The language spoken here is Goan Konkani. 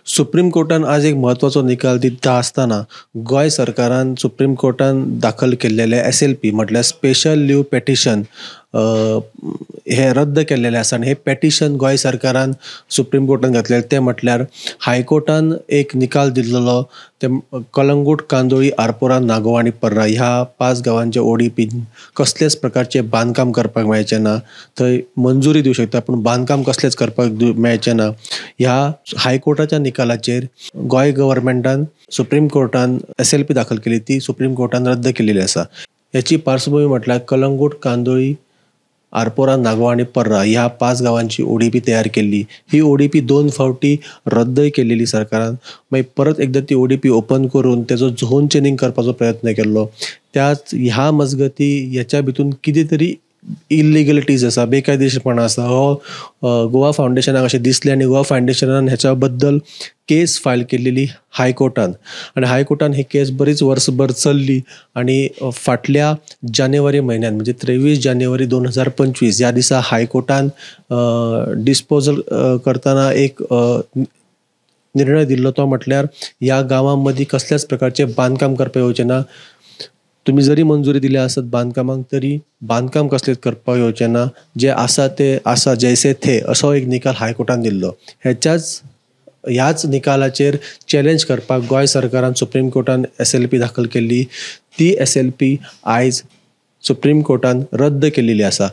सुप्रीम कोर्टान आज एक म्हत्वाचो निकाल दिता आसतना गोंय सरकारान सुप्रीम कोर्टान दाखल केल्लेले SLP म्हटल्यार स्पेशल लीव पेटिशन हे रद्द केल्लेले आसा आनी हे पेटिशन गोंय सरकारान सुप्रीम कोर्टान घातलेलें तें म्हटल्यार हायकोर्टान एक निकाल दिल्लो ते कलंगूट, कांदोळी, आरपोरा, नागोवा आनी पर्रा ह्या 5 गांवांचे ODP कसलेच प्रकारचे बांदकाम करपाक मेळचें ना, थंय मंजुरी दिवं शकता पूण बांदकाम कसलेच करपाक मेळचें ना. ह्या हायकोर्टाच्या निकालाचेर गोंय गव्हर्मेंटान सुप्रीम कोर्टान SLP दाखल केली, ती सुप्रीम कोर्टान रद्द केलेली आसा. हेची पार्श्वभूमी म्हटल्यार कलंगूट, कांदोळी, आरपोरा, नागवा आनी पर्रा ह्या 5 गांवांची ODP तयार केल्ली. ही ODP 2 फावटी रद्दय केलेली सरकारान, मागीर परत एकदां ती ODP open करून तेजो झोन चेंजींग करपाचो प्रयत्न केल्लो. त्याच ह्या मजगती ह्याच्या भितून कितें तरी इलिगलिटीज आसा, बेकायदेशीरपणां आसा, हो गोवा फावंडेशनाक अशें दिसलें आनी गोवा फावंडेशनान ह्याच्या बद्दल केस फायल केल्लेली हायकोर्टान आनी हायकोर्टान ही केस बरीच वर्सभर चल्ली आनी फाटल्या जानेवारी म्हयन्यान म्हणजे 23 जानेवारी 2025 ह्या दिसा हायकोर्टान डिस्पोजल करतना एक निर्णय दिल्लो, तो म्हटल्यार ह्या गांवां मदीं कसल्याच प्रकारचें बांदकाम करपाक येवचें ना. तुमी जरी मंजुरी दिल्या आसत बांदकामाक तरी बांदकाम कसलेच करपाक येवचें ना, जे आसा ते आसा जैसे थे असो एक निकाल हायकोर्टान दिल्लो. ह्याच निकालाचेर चॅलेंज करपाक गोंय सरकारान सुप्रीम कोर्टान SLP दाखल केल्ली. ती SLP आयज सुप्रीम कोर्टान रद्द केलेली आसा.